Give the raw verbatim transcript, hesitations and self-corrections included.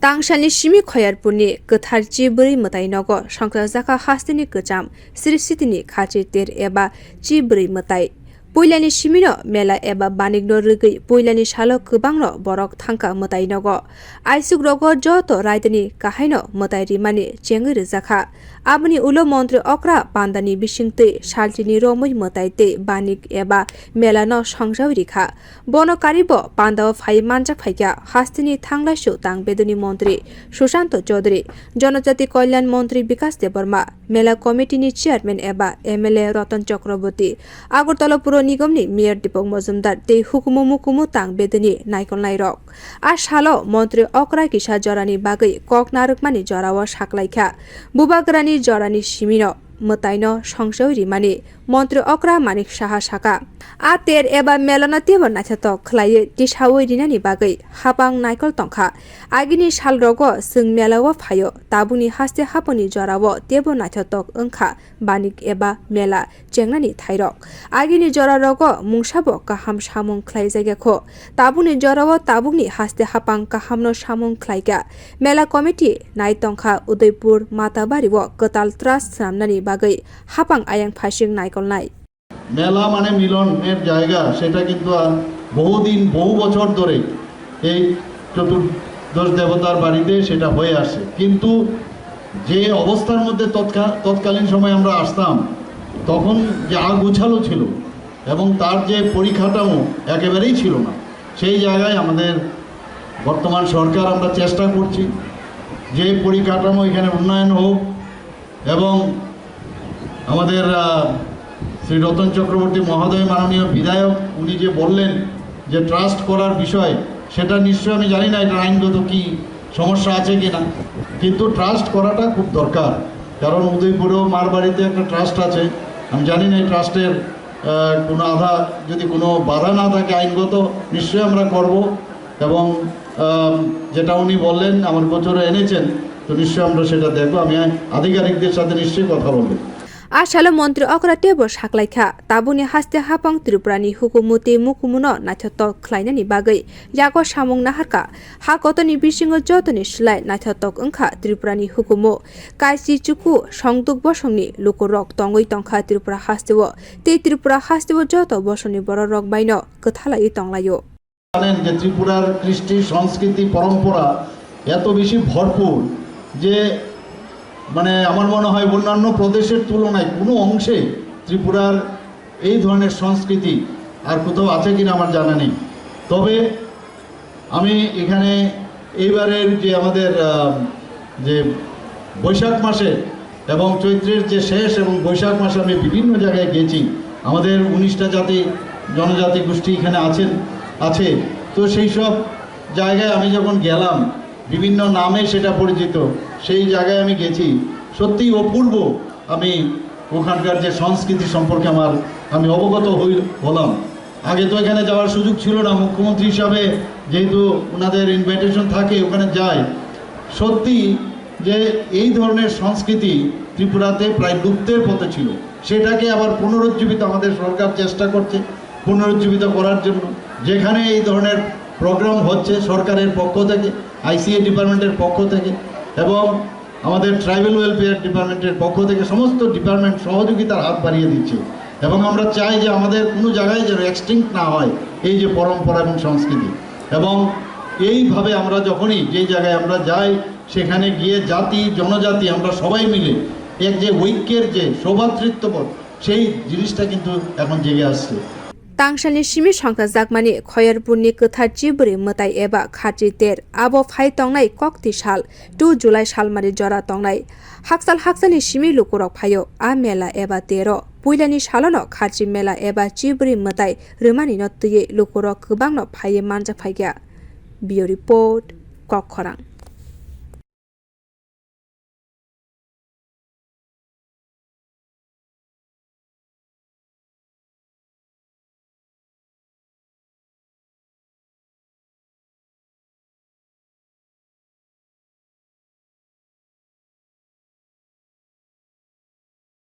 Tangsalni simi Khoyarpurni kwthar Chibwrwi mwtai nogo songchajak kha hasteni kwcham Sri Sitini kharchi ter eba Chibwrwi mwtai. Puilani simino mela eba banikno rwgwi puilani salo kwbangno borok thangkha mwtai nogo. Aisuk rogo joto raidani kahaino mwtai rimani chengwi rwjakha. Aboni ulo montri okra pandani bisingtwi saltini romwi mwtai tei banik eba melano songjawi rikha. Bono karibo pandao phai manjak phaikha hasteni thanglaisu tang beduni montri Sushanto Chaudhary, Jonojati Kalyan montri Bikas Debbarma, mela committee ni chairman eba M L A Ratan Chakraborty, Agartala Puro Nigom ni mayor Deepak Majumdar tei hukumu mukumu tang bedeni naikolnairok. A salo montri okra kisa jorani bagwi kok narwkmani jorao saklaikha. Bubagrani jorani simino mwtaino songchoi rimani montri okra Manik Saha saka. A ter eba melano teibo naithotok khlaiwi tisaui rinani bagwi hapang naikol tongkha. Agini salrogo chwng melao phaio, tabukni haste hapangni jorao teibo naithotok wngkha banik eba mela chengnani thairok. Agini jorarogo mungsabo kaham samung khlaijakya kho. Tabukni jorao tabukni haste hapang kahamno samung khlaikha. Mela committee nai tongkha Udaipur Matabario kwtal trust swnamnani bagwi hapang ayang phasing naikolnai. মেলা মানে মিলনের জায়গা, সেটা কিন্তু আর বহুদিন, বহু বছর ধরে এই চতুর্দশ দেবতার বাড়িতে সেটা হয়ে আসে। কিন্তু যে অবস্থার মধ্যে তৎকা-, তৎকালীন সময় আমরা আসতাম, তখন যে আগুছালো ছিল এবং তার যে পরিকাঠামো একেবারেই ছিল না, সেই জায়গায় আমাদের বর্তমান সরকার, আমরা চেষ্টা করছি যে পরিকাঠামো এখানে উন্নয়ন হোক এবং আমাদের, আহ, শ্রী রতন চক্রবর্তী মহোদয়, মাননীয় বিধায়ক, উনি যে বললেন যে ট্রাস্ট করার বিষয়, সেটা নিশ্চয় আমি জানি না এটা আইনগত কি সমস্যা আছে কি না, কিন্তু ট্রাস্ট করাটা খুব দরকার। কারণ উদয়পুরেও মার বাড়িতে একটা ট্রাস্ট আছে, আমি জানি না এই ট্রাস্টের, আহ, কোনো আধা, যদি কোনো বাধা না থাকে আইনগত, নিশ্চয়ই আমরা করব। এবং, আহ, যেটা উনি বললেন, আমার গোচরে এনেছেন, তো নিশ্চয়ই আমরা সেটা দেখব। আমি আধিকারিকদের সাথে নিশ্চয়ই কথা বলব। A salo montri okra teibo saklaikha, tabukni haste hapang Tripurani hukumu tei mukumuno naithotok khlainani bagwi yago samung naharkha. Ha kotorni bisingo jotoni slai naithotok wngkha Tripurani hukumu. Kaisi chuku songduk bosongni lukurok tongwi tongkha Tripura hasteo, tei Tripura hasteo joto bosongni bororok baino kwthalaiwi tonglaio. জানেন যে ত্রিপুরার কৃষ্টি সংস্কৃতি পরম্পরা এত বেশি ভরপুর যে, মানে, আমার মনে হয় অন্যান্য প্রদেশের তুলনায় কোনো অংশে ত্রিপুরার এই ধরনের সংস্কৃতি আর কোথাও আছে কিনা আমার জানা নেই। তবে আমি এখানে এইবারের যে আমাদের, আহ, যে বৈশাখ মাসে এবং চৈত্রের যে শেষ এবং বৈশাখ মাসে আমি বিভিন্ন জায়গায় গেছি। আমাদের উনিশটা জাতি, জনজাতি গোষ্ঠী এখানে আছেন, আছে। তো সেই সব জায়গায় আমি যখন গেলাম, বিভিন্ন নামে সেটা পরিচিত, সেই জায়গায় আমি গেছি। সত্যিই অপূর্ব। আমি ওখানকার যে সংস্কৃতি সম্পর্কে আমার, আমি অবগত হই, হলাম। আগে তো এখানে যাওয়ার সুযোগ ছিল না, মুখ্যমন্ত্রী হিসাবে যেহেতু ওনাদের ইনভাইটেশন থাকে, ওখানে যাই। সত্যি যে এই ধরনের সংস্কৃতি ত্রিপুরাতে প্রায় লুপ্তের পথে ছিল, সেটাকে আবার পুনরুজ্জীবিত আমাদের সরকার চেষ্টা করছে পুনরুজ্জীবিত করার জন্য। যেখানে এই ধরনের প্রোগ্রাম হচ্ছে সরকারের পক্ষ থেকে, আইসিএ ডিপার্টমেন্টের পক্ষ থেকে এবং আমাদের ট্রাইবাল ওয়েলফেয়ার ডিপার্টমেন্টের পক্ষ থেকে সমস্ত ডিপার্টমেন্ট সহযোগিতার হাত বাড়িয়ে দিচ্ছে। এবং আমরা চাই যে আমাদের কোনো জায়গায় যেন এক্সটিংক্ট না হয় এই যে পরম্পরা এবং সংস্কৃতি। এবং এইভাবে আমরা যখনই যেই জায়গায় আমরা যাই, সেখানে গিয়ে জাতি, জনজাতি, আমরা সবাই মিলে এক যে ঐক্যের যে সৌভ্রাতৃত্ববোধ, সেই জিনিসটা কিন্তু এখন জেগে আসছে। Tangsalni simi songchajakmani Khoyarpurni kwthar Chibwrwi mwtai eba kharchi ter, abo phai tongnai kokti sal, two July salmari jora tongnai. Hakchal hakchalni simi lukurok phaio a mela eba tero. Puilani salono kharchi mela eba Chibwrwi mwtai rwmanino twiwi lukurok kwbangno phaiwi manjak phaikha. Bureau Report, Kokkhorang.